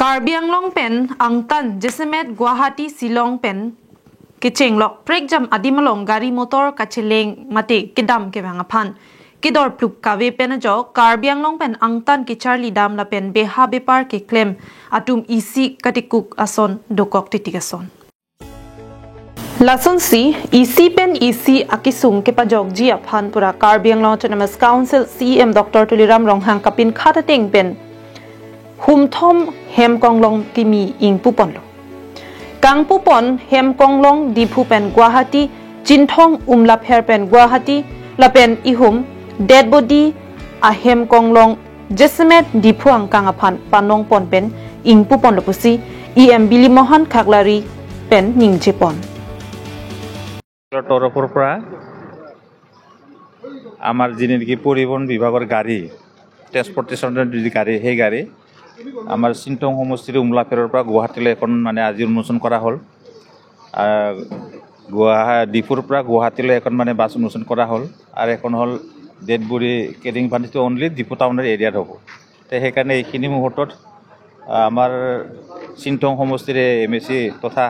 Karbi Anglong pen angtan Jesemet Guwahati Shillong pen kichenglok prekjam adimalong gari motor kacheleng mate kidam ke bangaphan kidor pluk kawe pen jo Karbi Anglong pen angtan ki Charlie dam la pen beha bepar ke claim atum EC katikuk ason dokok titikason Lason si EC pen EC akisung ke pajok ji aphan pura Karbi Anglong Autonomous Council CM Dr. Tuliram Ronghang kapin khatateng pen humthom hem konglong kimi ing pupon lo kang pupon hem konglong diphu pen Guwahati Chinthong umla pher pen Guwahati lapen ihum dead body a hem konglong Jesemet diphu angkang aphan panong pon pen ing pupon lo pusi EM Bili Mohan Khaklari pen ningche pon তৰফৰ পৰা আমাৰ যি নেকি পৰিবহণ বিভাগৰ গাড়ী ট্ৰেন্সপৰ্টেশ্যনৰ যি গাড়ী সেই গাড়ী আমাৰ চিন্টং সমষ্টিৰ উমলাফেৰৰ পৰা গুৱাহাটীলৈ এখন মানে আজি উন্মোচন কৰা হ'ল। ডিফুৰ পৰা গুৱাহাটীলৈ এখন মানে বাছ উন্মোচন কৰা হ'ল আৰু এখন হ'ল ডেড বডি কেৰিং ভাণ্ডিটো অনলি ডিফু টাউনৰ এৰিয়াত হ'ব। তে সেইকাৰণে এইখিনি মুহূৰ্তত আমাৰ চিন্টং সমষ্টিৰে এম এ চি তথা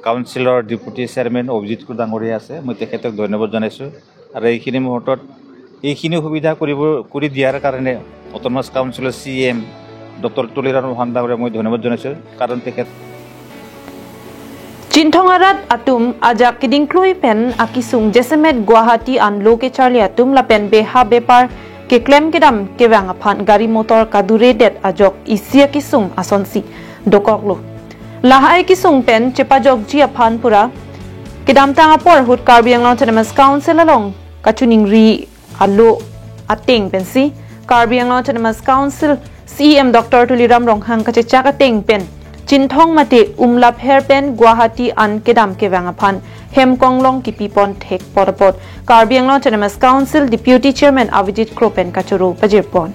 কাউন্সিলৰ ডেপুটি চেয়াৰমেন অভিজিত কুৰ ডাঙৰীয়া আছে, মই তেখেতক ধন্যবাদ জনাইছোঁ। আৰু এইখিনি মুহূৰ্তত এইখিনি সুবিধা কৰি দিয়াৰ কাৰণে অট'নমাছ কাউন্সিলৰ C M doctor Tuliram Ronghang ডাঙৰীয়া মই ধন্যবাদ জনাইছোঁ, কাৰণ তেখেত Chinthongarat atum ajak kidingklui pen akisung Jesemet Guwahati an loke Charlie atum lapen beha bepar ke klem kedam kewang aphan gari motor kadure det ajok isia kisung asonsi dokoklo lahai kisung pen chepajok ji aphan pura kedam tang apor hut Karbi Anglong Autonomous Council along kachuning ri alo ateng pensi Karbi Anglong Autonomous Council CM Dr. Tuliram Ronghang kache chaka teng pen Chinthong mate umla pher pen Guwahati an kedam kewang aphan hem konglong kipipon thek porpot Karbi Anglong Autonomous Council Deputy Chairman Avijit Kropen kachuru pajirpon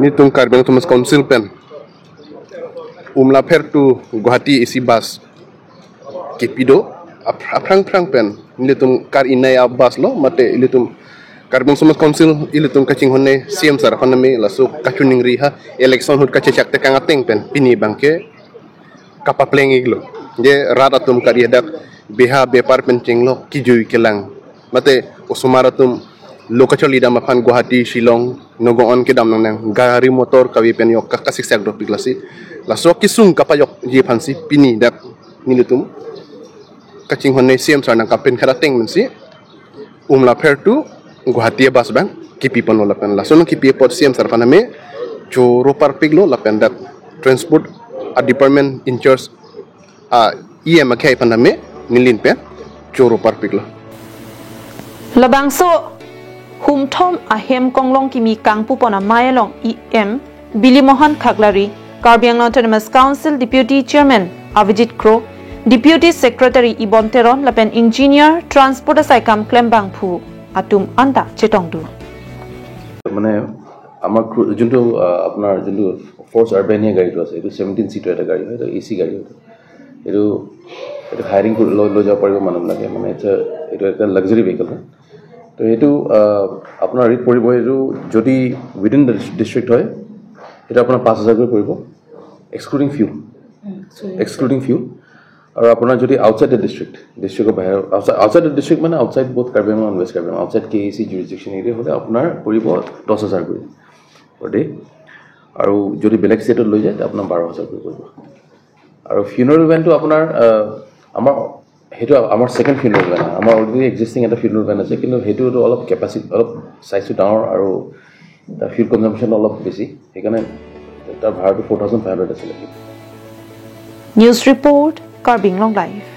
nitung Karbi Anglong Autonomous Council pen umla pher to Guwahati AC bus kepido aprang prang pen nitung kar inai bus lo mate ilitum Karbi Anglong Council ilitum kaching honne CM sar honne lasu kachuning riha election hut kache chak te kangateng pen pini bangke kapapleng iglo je rat atum kariadak beha bepar pen chenglo kijui kelang mate osumaratum lokacholi dam aphan Guwahati Shillong nogon ke dam nang gari motor kawi pen yok kasik sak do piklasi lasu kisung kapayok je phansi pini dak nilitum kaching honne CM sar nang kapen kharateng mensi umla pher tu Guwahati bus bang kipi pon lapen lasono kipi pot CM sar paname choro par piglo lapen dak transport a department in charge a EM akhai paname nilin pe choro par piglo labangso humthom ahem konglong kimi kangpu pona mayalong EM Bili Mohan Khaklari Karbi Anglong Autonomous Council Deputy Chairman Avijit Kro Deputy Secretary Ibon Teron lapen Engineer Transport Saikam Klembang Phu atum anda chetongdu মানে আমাৰ যোনটো আপোনাৰ যোনটো force Urbania গাড়ীটো আছে, এইটো 17 চিটৰ এটা গাড়ী হয়, এইটো এ চি গাড়ী হয়, এইটো এইটো হায়াৰিং কৰি লৈ যাব পাৰিব মানুহবিলাকে, মানে এইটো এটা লাক্সাৰী ভেহিকেল হয়। তো সেইটো আপোনাৰ ৰেট পৰিব, এইটো যদি উইদিন the district হয় সেইটো আপোনাৰ 5,000 কৰি পৰিব এক্সক্লুডিং ফিউল, এক্সক্লুডিং ফিউল। আৰু আপোনাৰ যদি আউটছাইড the district, ডিষ্ট্ৰিক্টৰ বাহিৰৰ আউটছাইড the district মানে outside both Karbi Anglong and West Karbi Anglong, outside K A C jurisdiction area হ'লে আপোনাৰ পৰিব 10,000 কৰি পাৰ ডে। আৰু যদি বেলেগ ষ্টেটত লৈ যায় আপোনাৰ 12,000 কৰি পৰিব। আৰু ফিউনেৰেল ভেনটো আপোনাৰ আমাৰ সেইটো আমাৰ ছেকেণ্ড ফিউনেৰেল ভেন, আমাৰ অলৰেডি এক্সিষ্টিং এটা ফিউনেৰেল ভেন আছে, কিন্তু সেইটোতো অলপ কেপাচিটি অলপ চাইজটো ডাঙৰ আৰু তাৰ ফিউল কনজামশ্যন অলপ বেছি, সেইকাৰণে তাৰ ভাড়াটো 4,500 আছিলে। News report Karbi Anglong Live.